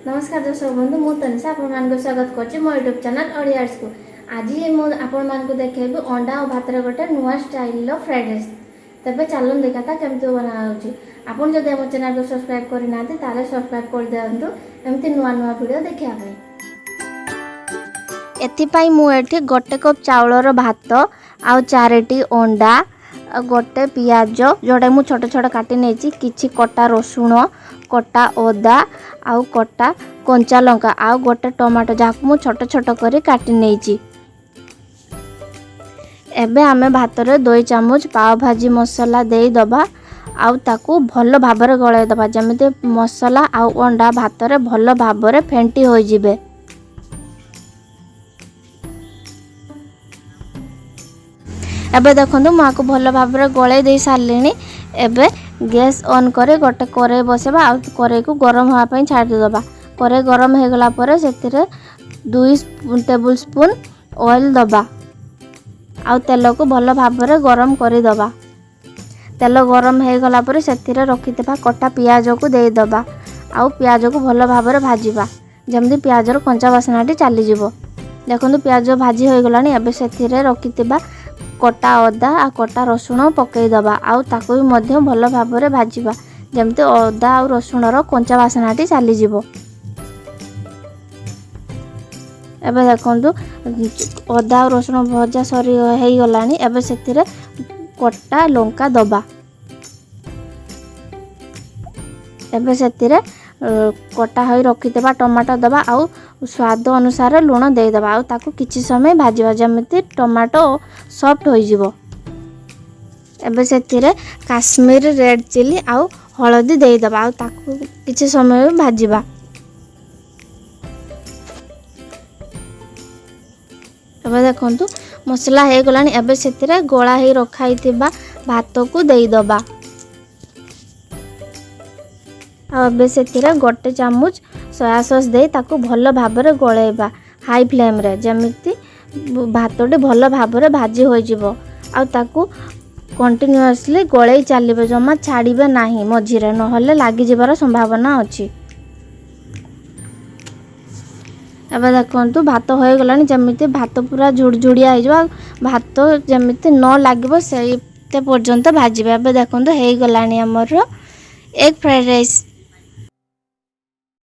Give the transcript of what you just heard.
ନମସ୍କାର ଦର୍ଶକ ବନ୍ଧୁ, ମୁଁ ତନିଷା ଆପଣମାନଙ୍କୁ ସ୍ୱାଗତ କରୁଛି ମୋ ୟୁଟ୍ୟୁବ୍ ଚ୍ୟାନେଲ୍ ଓଡ଼ିଆ ଆର୍ଟ୍ସକୁ। ଆଜି ମୁଁ ଆପଣମାନଙ୍କୁ ଦେଖେଇବି ଅଣ୍ଡା ଆଉ ଭାତରେ ଗୋଟେ ନୂଆ ଷ୍ଟାଇଲର ଫ୍ରାଏଡ୍ ରାଇସ୍। ତେବେ ଚାଲନ୍ତୁ ଦେଖିବା ତା କେମିତି ବନା ହେଉଛି। ଆପଣ ଯଦି ଆମ ଚ୍ୟାନେଲକୁ ସବସ୍କ୍ରାଇବ୍ କରିନାହାନ୍ତି, ତାହେଲେ ସବସ୍କ୍ରାଇବ୍ କରିଦିଅନ୍ତୁ ଏମିତି ନୂଆ ନୂଆ ଭିଡ଼ିଓ ଦେଖିବା ପାଇଁ। ଏଥିପାଇଁ ମୁଁ ଏଠି ଗୋଟେ କପ୍ ଚାଉଳର ଭାତ ଆଉ ଚାରିଟି ଅଣ୍ଡା ଆଉ ଗୋଟେ ପିଆଜ, ଯେଉଁଟା ମୁଁ ଛୋଟ ଛୋଟ କାଟି ନେଇଛି, କିଛି କଟା ରସୁଣ, କଟା ଅଦା ଆଉ କଟା କଞ୍ଚା ଲଙ୍କା ଆଉ ଗୋଟେ ଟମାଟୋ, ଯାହାକୁ ମୁଁ ଛୋଟ ଛୋଟ କରି କାଟି ନେଇଛି। ଏବେ ଆମେ ଭାତରେ 2 ଚାମଚ ପାଓ ଭାଜି ମସଲା ଦେଇଦେବା ଆଉ ତାକୁ ଭଲ ଭାବରେ ଗୋଳାଇ ଦେବା, ଯେମିତି ମସଲା ଆଉ ଅଣ୍ଡା ଭାତରେ ଭଲ ଭାବରେ ଫେଣ୍ଟି ହୋଇଯିବେ। ଏବେ ଦେଖନ୍ତୁ, ମୁଁ ଆକୁ ଭଲ ଭାବରେ ଗୋଳେଇ ଦେଇ ସାରିଲିଣି। ଏବେ ଗ୍ୟାସ୍ ଅନ୍ କରି ଗୋଟେ କରେଇ ବସେଇବା ଆଉ କରେଇକୁ ଗରମ ହେବା ପାଇଁ ଛାଡ଼ିଦେବା। କରେଇ ଗରମ ହେଇଗଲା ପରେ ସେଥିରେ 2 ଟେବୁଲ୍ ସ୍ପୁନ୍ ଅଏଲ୍ ଦେବା ଆଉ ତେଲକୁ ଭଲ ଭାବରେ ଗରମ କରିଦେବା। ତେଲ ଗରମ ହେଇଗଲା ପରେ ସେଥିରେ ରଖିଥିବା କଟା ପିଆଜକୁ ଦେଇଦେବା ଆଉ ପିଆଜକୁ ଭଲ ଭାବରେ ଭାଜିବା, ଯେମିତି ପିଆଜର କଞ୍ଚା ବାସ୍ନାଟି ଚାଲିଯିବ। ଦେଖନ୍ତୁ, ପିଆଜ ଭାଜି ହୋଇଗଲାଣି। ଏବେ ସେଥିରେ ରଖିଥିବା କଟା ଅଦା ଆଉ କଟା ରସୁଣ ପକାଇଦେବା ଆଉ ତାକୁ ବି ମଧ୍ୟ ଭଲ ଭାବରେ ଭାଜିବା, ଯେମିତି ଅଦା ଆଉ ରସୁଣର କଞ୍ଚା ବାସ୍ନାଟି ଚାଲିଯିବ। ଏବେ ଦେଖନ୍ତୁ, ଅଦା ଆଉ ରସୁଣ ଭଜା ସରି ହେଇଗଲାଣି। ଏବେ ସେଥିରେ କଟା ଲଙ୍କା ଦେବା। ଏବେ ସେଥିରେ କଟା ହୋଇ ରଖିଥିବା ଟମାଟୋ ଦେବା ଆଉ ସ୍ୱାଦ ଅନୁସାରେ ଲୁଣ ଦେଇଦେବା ଆଉ ତାକୁ କିଛି ସମୟ ଭାଜିବା, ଯେମିତି ଟମାଟୋ ସଫ୍ଟ ହୋଇଯିବ। ଏବେ ସେଥିରେ କାଶ୍ମୀର ରେଡ଼୍ ଚିଲି ଆଉ ହଳଦୀ ଦେଇଦେବା ଆଉ ତାକୁ କିଛି ସମୟ ଭାଜିବା। ଏବେ ଦେଖନ୍ତୁ, ମସଲା ହେଇଗଲାଣି। ଏବେ ସେଥିରେ ଗୋଳା ହେଇ ରଖା ହେଇଥିବା ଭାତକୁ ଦେଇଦେବା ଆଉ ଏବେ ସେଥିରେ ଗୋଟେ ଚାମଚ ସୋୟା ସସ୍ ଦେଇ ତାକୁ ଭଲ ଭାବରେ ଗୋଳେଇବା ହାଇ ଫ୍ଲେମ୍ରେ, ଯେମିତି ଭାତଟି ଭଲ ଭାବରେ ଭାଜି ହୋଇଯିବ। ଆଉ ତାକୁ କଣ୍ଟିନ୍ୟୁଅସଲି ଗୋଳେଇ ଚାଲିବେ, ଜମା ଛାଡ଼ିବେ ନାହିଁ ମଝିରେ, ନହେଲେ ଲାଗିଯିବାର ସମ୍ଭାବନା ଅଛି। ଏବେ ଦେଖନ୍ତୁ, ଭାତ ହୋଇଗଲାଣି। ଯେମିତି ଭାତ ପୁରା ଝୁଡ଼ଝୁଡ଼ିଆ ହେଇଯିବ ଆଉ ଭାତ ଯେମିତି ନ ଲାଗିବ, ସେଇତେ ପର୍ଯ୍ୟନ୍ତ ଭାଜିବେ। ଏବେ ଦେଖନ୍ତୁ, ହେଇଗଲାଣି ଆମର ଏଗ୍ ଫ୍ରାଏଡ଼୍ ରାଇସ୍।